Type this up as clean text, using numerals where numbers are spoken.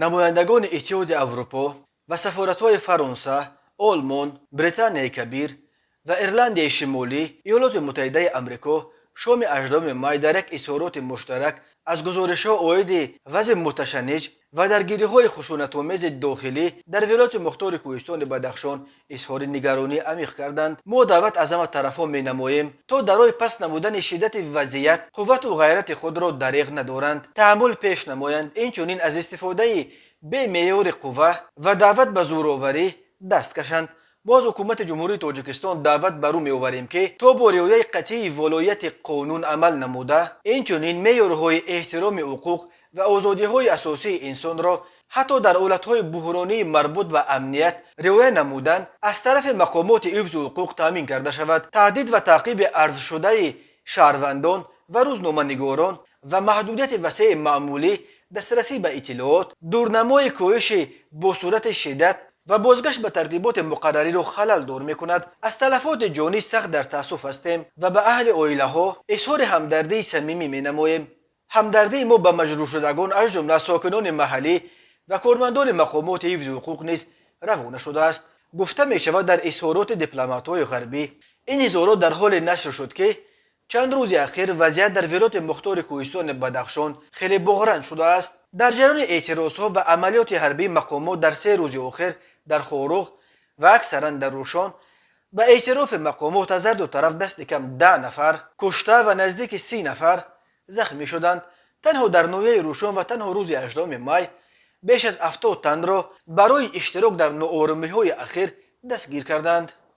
Намояндагони Иттиҳоди Аврупо ва сафоратҳои Фаронса, Олмон, Британияи Кабир ва Ирландияи Шимолӣ, Иёлоти Муттаҳидаи Амрико шоми 18 май дар як изҳороти муштарак аз гузоришҳо оиди вазъи муташанниҷ ва даргириҳои хушунатомези дохилӣ дар Вилояти Мухтори Кӯҳистони Бадахшон изҳори нигаронии амиқ карданд. Мо даъват аз ҳама тарафҳо менамоем, то дар роҳи паст намудани шиддати вазъият қуввату ғайрати худро дареғ надоранд, таҳаммул пеш намоянд, инчунин аз истифодаи бемеъёри қувва ва даъват ба зӯроварӣ даст кашанд. Мо аз Ҳукумати Ҷумҳурии Тоҷикистон даъват бар ӯ меоварем, ки то бо риояи қатъии волоияти қонун амал намуда, инчунин меъёрҳои эҳтироми ҳуқуқ ва озодиҳои асосии инсонро ҳатто дар ҳолатҳои буҳронии марбут ба амният риоя намудан аз тарафи мақомоти ҳифзу ҳуқуқ таъмин карда шавад. Таҳдид ва таъқиби арзшудаи шаҳрвандон ва рӯзноманигорон ва маҳдудияти васеи маъмулӣ дастрасӣ ба иттилоот дурнамои коҳиши бо суръати шиддат ва бозгашт ба тартиботи муқаррариро халалдор мекунад. Аз талафоти ҷонӣ сахт дар таассуф ҳастем ва ба аҳли оилаҳо изҳори ҳамдардии самимӣ менамоем. Ҳамдардии мо ба маҷрӯҳшудагон, аз ҷумла сокинони маҳаллӣ ва кормандони мақомоти ҳифзи ҳуқуқ низ равона шудааст, гуфта мешавад дар изҳороти дипломатҳои ғарбӣ. Ин изҳорот дар ҳоле нашр шуд, ки чанд рӯзи ахир вазъият дар Вилояти Мухтори Кӯҳистони Бадахшон хеле боғранг шудааст. Дар ҷараёни эътирозҳо ва амалиёти ҳарбии мақомот дар 3 рӯзи охир дар Хоруғ ва аксаран дар Рӯшон, ба эътирофи мақомот, аз ҳар ду тараф дасти кам 10 нафар кушта ва наздики 30 нафар захмӣ шуданд. Танҳо дар ноҳияи Рӯшон ва танҳо рӯзи 18 май беш аз 70 танро барои иштирок дар нооромиҳои ахир дастгир карданд.